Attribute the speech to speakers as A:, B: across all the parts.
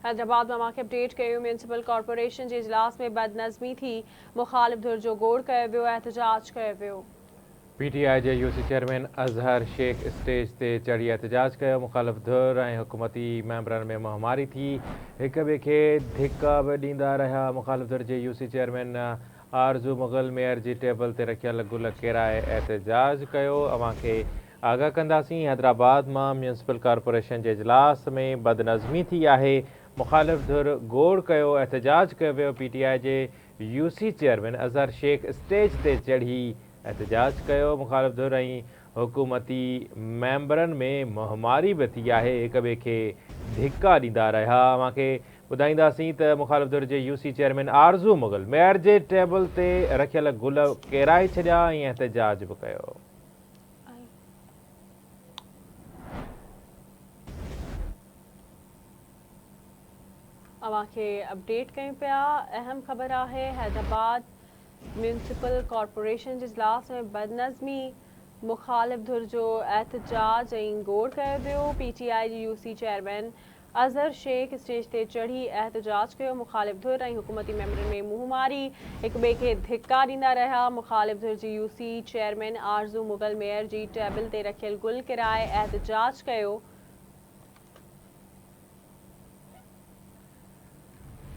A: حيدرآباد مان اوهان کي اپڊيٽ ڪيون ميونسپل ڪارپوريشن جي اجلاس ۾ بدنظمي ٿي، مخالف ڌر جو گوڙ ڪيو ويو، احتجاج ڪيو ويو.
B: پي ٽي آء جي UC chairman Azhar Sheikh stage تي چڙهي احتجاج ڪيو، مخالف ڌر ۽ حڪومتي ميمبرن ۾ منهن ماري ٿي، هڪ ٻئي کي ڌڪا به ڏيندا رهيا، مخالف ڌر جي UC chairman Arzoo Mughal mayor جي ٽيبل تي رکيل گل ڪيرائي احتجاج ڪيو، اوهان کي آگاهه ڪنداسين، حيدرآباد مان ميونسپل ڪارپوريشن جي اجلاس ۾ بدنظمي ٿي آهي، مخالف ڌر گوڙ ڪيو، احتجاج ڪيو ويو، پي ٽي آء جي U C chairman Azhar Sheikh stage تي چڙهي احتجاج ڪيو، مخالف ڌر ۽ حڪومتي ميمبرن ۾ منهن ماري به ٿي آهي، هڪ ٻئي کي ڌڪا ڏيندا رهيا، اوهان کي ٻڌائينداسين ته مخالف ڌر جي U C chairman Arzoo Mughal mayor جي ٽيبل تي رکيل گل ڪيرائي ڇڏيا ۽ احتجاج به ڪيو.
A: اوهان کي اپڊيٽ ڪيون پيا اهم خبر آهي حيدرآباد ميونسپل ڪارپوريشن جي اجلاس ۾ بدنظمي مخالف ڌر جو احتجاج ۽ گوڙ ڪيو ويو پي ٽي آء جي U C chairman Azhar Sheikh stage تي چڙهي احتجاج ڪيو، مخالف ڌر ۽ حڪومتي ميمبرن ۾ منهن ماري هڪ ٻئي کي ڌڪا ڏيندا رهيا، مخالف ڌر جي U C chairman Arzoo Mughal mayor جي ٽيبل تي رکيل گل ڪيرائي احتجاج ڪيو.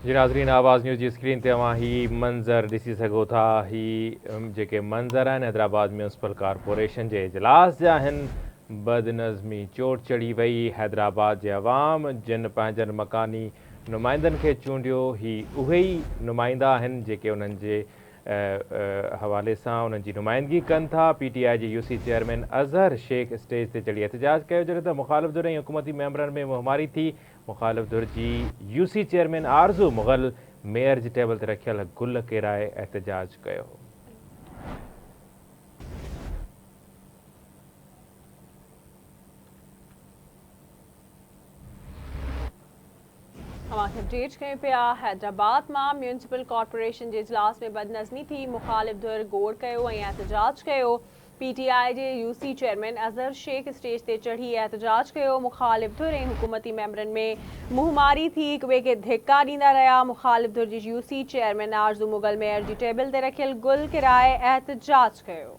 B: جي ناظرين آواز نيوز جي اسڪرين تي اوهان هي منظر ڏسي سگهو ٿا هي جيڪي منظر آهن حيدرآباد ميونسپل ڪارپوريشن جي اجلاس جا آهن بدنظمي چوٽ چڙهي وئي حيدرآباد جي عوام جن پنهنجن مڪاني نمائندن کي چونڊيو هي اهي ئي نمائندا آهن جيڪي انهن جي حوالي سان انهن جي نمائندگي ڪن ٿا پي ٽي آء جي U C chairman Azhar Sheikh stage تي چڙهي احتجاج ڪيو جڏهن ته مخالف ڌر ۽ حڪومتي ميمبرن ۾ منهن ماري ٿي مخالف ڌر جي U C chairman Arzoo Mughal mayor جي ٽيبل تي رکيل گل ڪيرائي احتجاج ڪيو.
A: اوهان کي اپڊيٽ ڪيون پيا حيدرآباد مان ميونسپل ڪارپوريشن جي اجلاس ۾ بدنظمي ٿي مخالف ڌر گوڙ ڪيو ۽ احتجاج ڪيو پي ٽي آء جي U C chairman Azhar Sheikh stage تي چڙهي احتجاج ڪيو، مخالف ڌر ۽ حڪومتي ميمبرن ۾ منهن ماري ٿي، هڪٻئي کي ڌڪا ڏيندا رهيا، مخالف ڌر جي U C chairman Arzoo Mughal mayor جي ٽيبل تي رکيل گل ڪيرائي احتجاج ڪيو.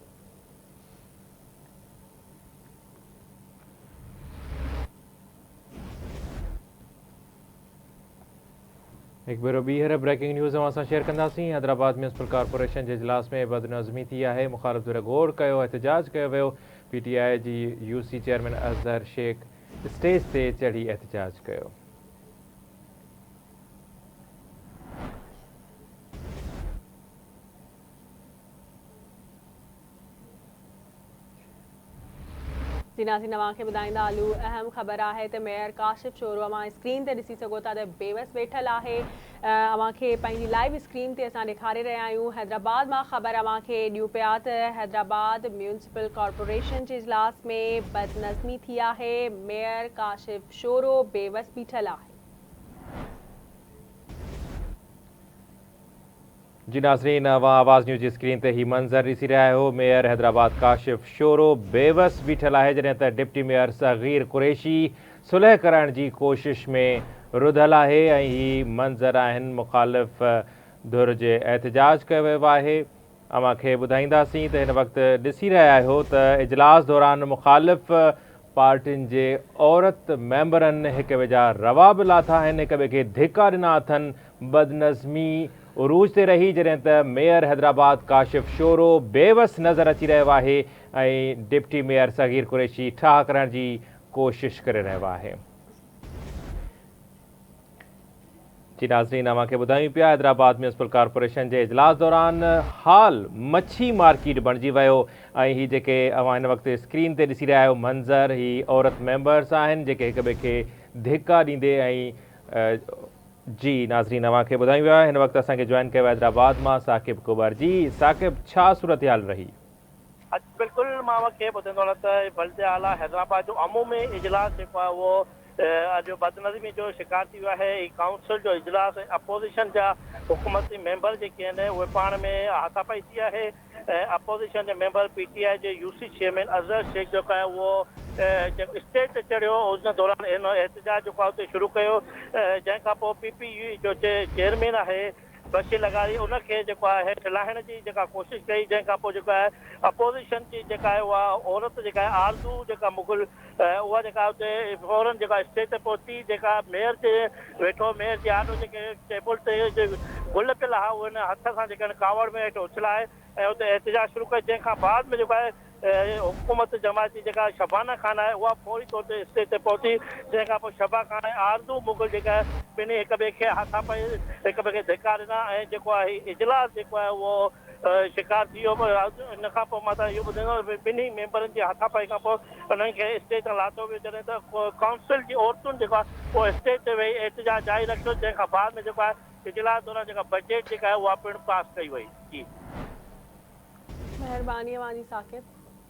B: هڪ ڀيرو ٻيهر بريڪنگ نيوز اوهان سان شيئر ڪنداسين حيدرآباد ميونسپل ڪارپوريشن جي اجلاس ۾ بدنظمي ٿي آهي مخالف ڌر گوڙ ڪيو احتجاج ڪيو ويو پي ٽي آء جي U C chairman Azhar Sheikh stage تي چڙهي احتجاج ڪيو.
A: جي ناظرين اوهان کي ٻڌائيندا هلون اهم خبر آهي ته ميئر ڪاشف شورو اوهان اسڪرين تي ڏسي سگهو ٿا ته بيوس ويٺل آهي اوهان کي پنهنجي لائيو اسڪرين تي اسان ڏيکاري رهيا آهيون حيدرآباد مان خبر اوهان کي ڏيون پيا ته حيدرآباد ميونسپل ڪارپوريشن جي اجلاس ۾ بدنظمي ٿي آهي ميئر ڪاشف شورو بيوس بيٺل آهي.
B: جي ناظرين اوهان آواز نيوز جي اسڪرين تي هي منظر ڏسي رهيا آهيو ميئر حيدرآباد ڪاشف شورو بيوس بيٺل آهي جڏهن ته ڊپٽي ميئر صغير قريشي صلح ڪرائڻ جي ڪوشش ۾ رڌل آهي ۽ هي منظر آهن مخالف ڌر جي احتجاج ڪيو ويو آهي اوهان کي ٻڌائينداسين ته هن وقت ڏسي رهيا آهيو ته اجلاس دوران مخالف پارٽين جي عورت ميمبرن هڪ ٻئي جا روا به لاٿا آهن، هڪ ٻئي کي ڌڪا ڏنا اٿن، بدنظمي عروج تي رهي، جڏهن ته ميئر حيدرآباد ڪاشف شورو بيوس نظر اچي رهيو آهي ۽ ڊپٽي ميئر صغير قريشي ٺاهه ڪرائڻ جي ڪوشش ڪري رهيو آهي. جي ناظرين اوهان کي ٻڌايون پيا حيدرآباد ميونسپل ڪارپوريشن جي اجلاس دوران هال مڇي مارڪيٽ بڻجي ويو ۽ هي جيڪي اوهان هن وقت اسڪرين تي ڏسي رهيا آهيو منظر هي عورت ميمبرس آهن جيڪي هڪ ٻئي کي ڌڪا ڏيندي ۽ جي ناظرين اوهان کي ٻڌايون پيا هن وقت اسان کي جوائن ڪيو حيدرآباد مان ثاقب ڪٻر جي ثاقب ڇا صورتحال رهي؟
C: اڄ بلڪل مان اوهان کي ٻڌائيندو هلان ته بلديه اعليٰ حيدرآباد جو عمومي اجلاس جيڪو آهي اهو اڄ بدنظمي جو شڪار ٿي ويو آهي. هي ڪائونسل جو اجلاس ۽ اپوزيشن جا حڪومتي ميمبر جيڪي آهن اهي پاڻ ۾ هاٿاپائي ٿي آهي ۽ اپوزيشن جي ميمبر پي ٽي آء جي U C chairman Azhar Sheikh جيڪو آهي اهو جيڪو اسٽيج تي چڙهيو ان دوران هن احتجاج جيڪو آهي اتي شروع ڪيو جنهن کان پوء پي پي يو جو چيئرمين آهي بشير لغاري ان کي جيڪو آهي هيٺ لاهڻ جي جيڪا ڪوشش ڪئي جنهن کان پوء جيڪو آهي اپوزيشن جي جيڪا آهي اها عورت جيڪا آهي آرزو جيڪا مغل اها جيڪا اتي فورن جيڪا اسٽيج تي پهتي جيڪا ميئر تي ويٺو ميئر جي آڏو جيڪي ٽيبل تي گل پيل هئا اهي هن هٿ سان جيڪا ڪاوڙ ۾ هيٺ اڇلائي ۽ اتي احتجاج شروع ڪيو جنهن کان بعد ۾ جيڪو آهي حڪومت جماعت جي جيڪا شبانه خان آهي اها فوري طور تي اسٽيج تي پهتي جنهن کان پوء شبا خان ۽ آرزو مغل جيڪا آهي ٻنهي هڪ ٻئي کي هاٿا پائي هڪ ٻئي کي ڌڪا ڏنا ۽ جيڪو آهي اجلاس جيڪو آهي اهو شڪار ٿي ويو ان کان پوء مان اهو ٻڌائيندو ٻنهي ميمبرن جي هاٿا پائي کان پوء انهن کي اسٽيج تان لاٿو ويو جڏهن ته ڪائونسل جي عورتن جيڪو آهي اهو اسٽيج تي ويهي احتجاج جاري رکيو جنهن کان بعد ۾ جيڪو آهي اجلاس دوران جيڪا بجيٽ جيڪا آهي اها پڻ پاس ڪئي وئي جي.
A: مهرباني اوهان جي ثاقب.